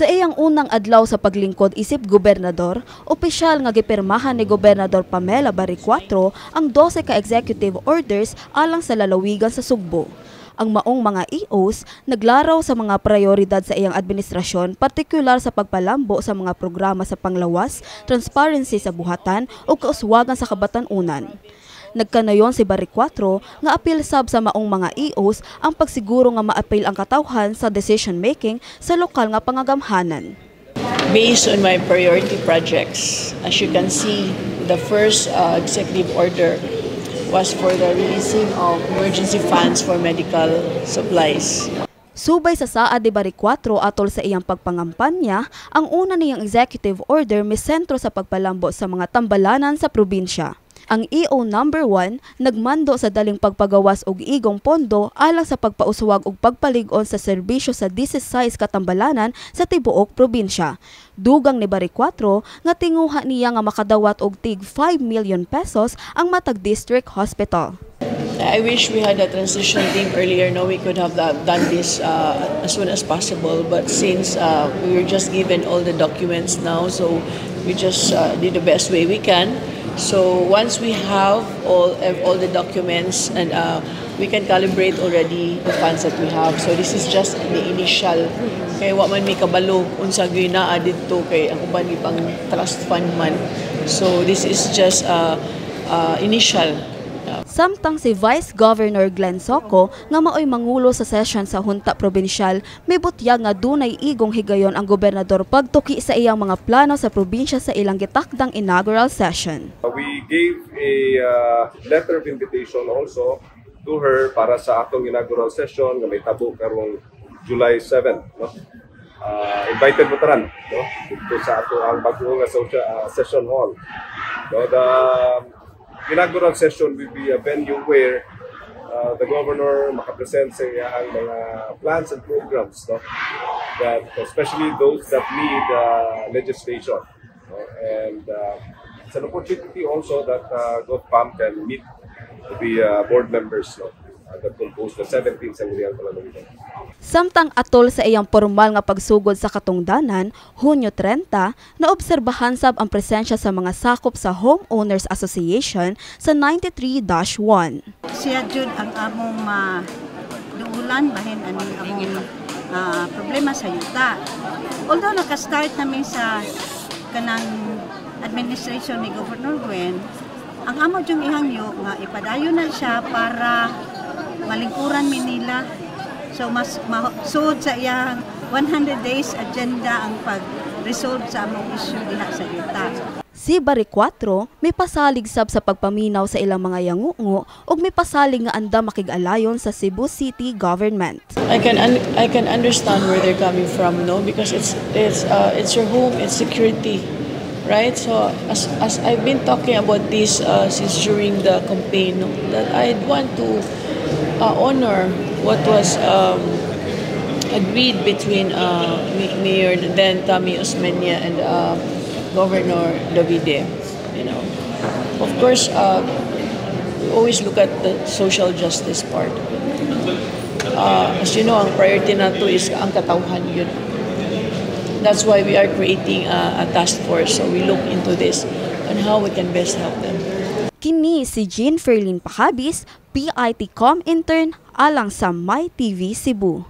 Sa iyang unang adlaw sa paglingkod isip gobernador, opisyal nga gipirmahan ni Gobernador Pamela Baricuatro ang 12 ka executive orders alang sa lalawigan sa Sugbo. Ang maong mga EOs naglaraw sa mga prioridad sa iyang administrasyon, partikular sa pagpalambo sa mga programa sa panglawas, transparency sa buhatan ug kauswagan sa kabatan-unan. Nagkanayon si Baricuatro nga apil sab sa maong mga EOs ang pagsiguro nga maapil ang katawhan sa decision making sa lokal nga pangagamhanan. Based on my priority projects, as you can see, the first executive order was for the releasing of emergency funds for medical supplies. Subay sa saad ni Baricuatro atol sa iyang pagpangampanya, ang una niyang executive order misentro sa pagpalambo sa mga tambalanan sa probinsya. Ang EO number 1 nagmando sa daling pagpagawas og igong pondo alang sa pagpauswag og pagpalig-on sa serbisyo sa 16 ka tambalanan sa tibuok probinsya. Dugang ni Baricuatro nga tinguha niya nga makadawat og tig 5 million pesos ang matag district hospital. I wish we had a transition team earlier. No, we could have done this as soon as possible. But since we were just given all the documents now, so we just did the best way we can. So once we have all the documents and we can calibrate already the funds that we have. So this is just the initial. Kay wa man mi kabalo unsa gyud naa didto kay ang uban pang trust fund man. So this is just initial. Samtang si Vice Governor Glenn Soco nga maoy mangulo sa session sa Junta Provincial, mibutyag nga dunay igong higayon ang gobernador pagtuki sa iyang mga plano sa probinsya sa ilang gitakdang inaugural session. We gave a letter of invitation also to her para sa atong inaugural session nga mahitabo karong July 7, no? Invited mo tanan, no, didto sa ato ang bago nga social, session hall. No, the inaugural session will be a venue where the governor makapresent sa iyang mga plans and programs, no, that especially those that need legislation, no? And it's an opportunity also that GovPam can meet the board members, no, that compose the 17 Sangguniang Panlalawigan. Samtang atol sa iyang pormal nga pagsugod sa katungdanan, Hunyo 30, naobserbahan sab ang presensya sa mga sakop sa Homeowners Association sa 93-1. Siya jud ang among maduulan bahin aning among problema sa yuta. Although naka-start nami sa kanang administration ni Governor Gwen, ang amo jung ihangyo nga ipadayon na siya para malingkuran mi nila. So mas masulod sa iyang 100 days agenda ang pag-resolve sa among issue diha sa yuta. Si Baricuatro may pasalig sab sa pagpaminaw sa ilang mga yangungo ug may pasalig nga andam makig-alayon sa Cebu City Government. I can understand where they're coming from, no, because it's your home, it's security, right? So as I've been talking about this since during the campaign, no, that I'd want to honor what was agreed between Mayor then Tommy Osmeña and Governor Davide. Of course, we always look at the social justice part of it. As you know, ang priority nato is ang katawhan gyud. That's why we are creating a task force. So we look into this and how we can best help them. Kini si Jean Ferlin Pacabis, PITCOM intern alang sa My TV Cebu.